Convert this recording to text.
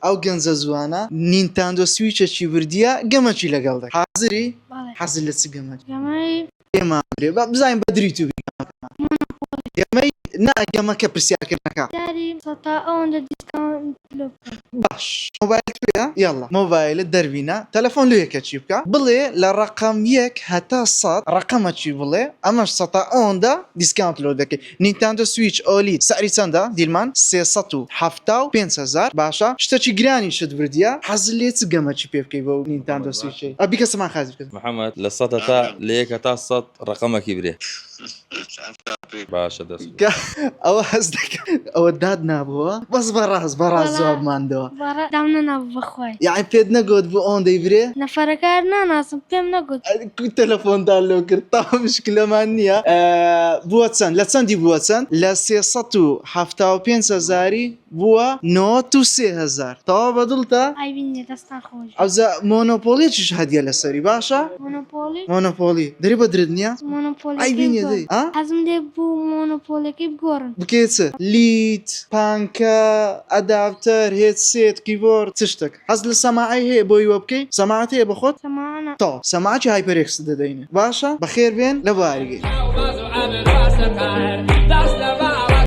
ئەو گەنجە زوانە نینتاندۆ سویچەکی بردیە گەمەکی لەگەڵ دەکەی حازری؟ بەڵێ. حەزت لە چ گەمەکی؟ گەمەی. پێمان برێ با بزانین بە دری تو بی گەمەکەمان. مۆنۆپۆلی. گەمەی نا گەمەکە پرسیارکردنەکە. داری سەتا ئەوەندە discount لۆ بکەن. باش مۆبایل توێیە یاڵا مۆبایلت دەربینە تەلەفۆن لۆ یەکەکی بکە بڵێ لە ڕەقەم یەک هەتا سەد ڕەقەمەکی بڵێ ئەمەش سەتا ئەوەندە discount لۆ دەکەی Nintendo Switch OLED سعری چەندە دیلمان 375 هەزار باشە شتەکی گرانیشت بردیە حەزت لێیە چ گەمەکی پێ بکەی بەو Nintendo Switch ەی ئە بیکە سەمان خازی بکە. محمد لە سەد هەتا لە یەک هەتا سەد ڕەقەمەکی برێ. باشە دەست خۆش. ئەوە هەست دەکەم ئەوە داد نابووە بەس بەڕاست بەڕاست وەڵا جوابمان دەوە. بەڕا دام نەنابوو بەخوای. یەعنی پێت نەگۆت بۆ ئەوەندەی برێ؟ نەفەرەکە هەر ناناسم پێم نەگوت. کو تەلەفۆنتان لۆ کرد تا مشکلەمان نییە بووە چەند لە چەندی بووە چەند لە 375 هەزاری بووە 93 هەزار تەواو بەدڵتە؟ عەیبی نییە دەستان خۆش بێت. ئەوجا مۆنۆپۆلیەکیش هەدیە لەسەری باشە؟ مۆنۆپۆلی؟ مۆنۆپۆلی دەری بە درت نییە؟ مۆنۆپۆلیەکەی عەیبی نییە بگۆڕن دەی ئا؟ حەزم لێ بوو مۆنۆپۆلیەکەی بگۆڕن. بکەیە چ؟ لیت، پانکە، adapter، headset، keyboard چ شتەک؟ حەز لە سەماعەی هەیە بۆی وە بکەی؟ سەماعەت هەیە بەخۆت؟ سەماعە نا. تەواو سەماعەکی HyperX دەدەینێ باشە؟ بەخێر بێن لە بارگەی.